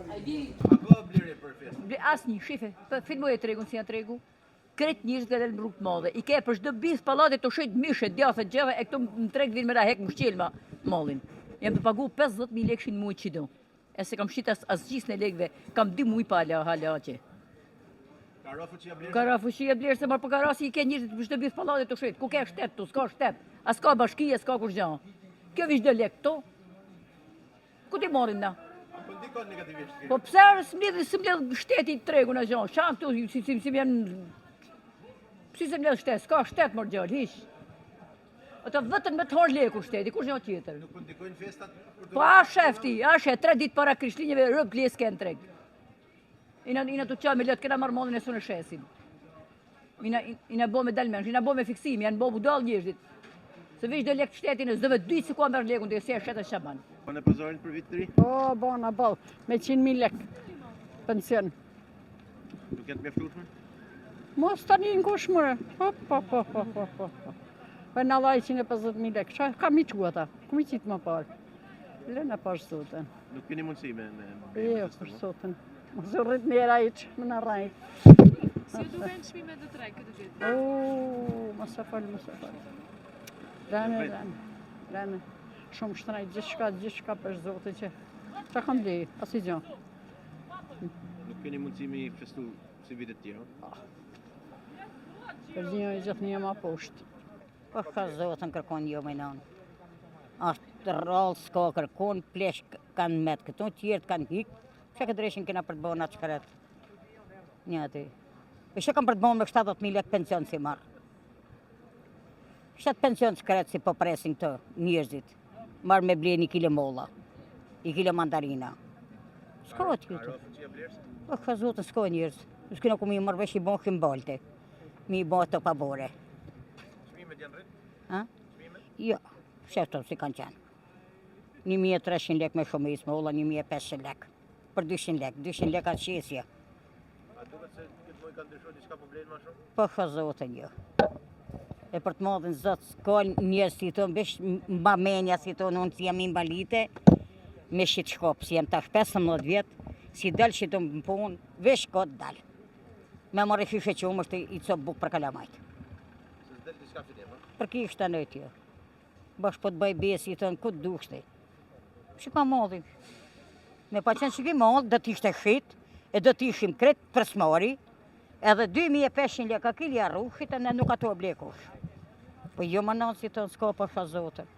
A bëhet blerje për festë? Ble asnjë, shife, po filmoje tregun si janë tregu. Krejt njerëzit kanë dalë në rrugë të madhe. I ke për çdo byth pallati tu shit mish e djathë e gjëra e këtu në treg vinë me na hek m'shqelma mallin. Jam tu pagu 50000 lekë në muaj qido. E s'e kam shit as as gjysmën e lekëve, kam dy muaj pa hala hala atje. Ka ra fuqia blerëse? Ka ra fuqia blerëse, por po ka ra si i ke njerëzit për çdo byth pallati tu shit. Ku ke shtet tu, s'ka shtet. As ka bashki, as ka kurrgjë. Kjo veç do lek këtu. Ku t'i marrim na? A po ndikon negativisht? Po pse s'mledh s'mledh shteti tregun a gjo? Qa këtu si si si janë Si s'e mbledh shtet, s'ka shtet mor djalë, hiç. Ato vetëm me të hangër leku shteti, kurgjo tjetër. Nuk po ndikojnë festat për të Po a shef ti, a shef, tre ditë para Krishtlindjeve rob ble s'ke në treg. Ina, ina të qa me lot, kena marrë mallin e s'un e shesim. Ina, ina bo me dalmensh, ina bo me fiksim, janë bo budall njerëzit. Se veç do lek shtetin e s'do me ditë se ku merr lekun, dhe si e shet e ç'a ban. Po në pazarin për vit të ri? Po, bona, boll, me 100.000 lek, pension. Nuk janë të mjaftueshme? Mos tani në kush more, po, po, po, po, po, po, po. Po na dha 150.000 lek, qa ka mi qu ata, ku mi qitë më parë? Lëna për zotin. Nuk keni mundësi me... me, me Jo, për zotin. Mos u rrit njera hiç, më në rrajt. Si ju duken çmimet në treg këtë vit? O, mos e fol, mos e fol. Rane, rane, rane. Shumë shtrejt, gjithçka, gjithçka për zotin që... Qa kam blej, asi gjo. Nuk keni mundësi me festu si vitet tjera? Për një gjithë një ma poshtë. Po ka zotën kërkon jo me nanë. Ashtë rrallë s'ka kërkon, plesh kanë met këtu, tjerët kanë hik. Që këtë dreshin kena për të bënë atë shkret? Një aty. E që kam për të bënë me 70.000 lek pension si marrë? Shtet pension shkret si po presin këto njerëzit. Marrë me ble një kilo molla, një kilo mandarina. S'ka aty Ka këtu. ra fuqia blerëse? Po ka zotën s'ka njerëz. S'kena ku mi marrë vesh i bon balte. Mi bo ato pa bore. Çmimet janë rrit? Ha? Çmimet? Jo, qeto si kanë qenë. 1300 lek me shumicë, molla 1500 lek. Për 200 lek, 200 lek atë shesje. A duket se këtë muaj ka ndryshuar diçka po blejnë më shumë? Po ka zotën jo. E për të madhin zot, s'ka njerëz si thonë, veç mba menja si thonë, unë si jam invalide, me shit shkop, si jam tash 15 vjet, si dal që të më punë, veç kot dal. Me marrë shishe qumësht i cop buk për kalamajt. Se s'del diçka fitim, a? Për ki ishte në tjo. Bash po të bëj besë, i thonë, ku të dushti? Që ka madhi? Me pa qenë që ki madh, do t'ishte shit, e do t'ishim kret për smari, edhe 2500 leka kilja rrushit, e ne nuk ato e ble kush. Po jo më nanë si thonë, s'ka po sha zotën.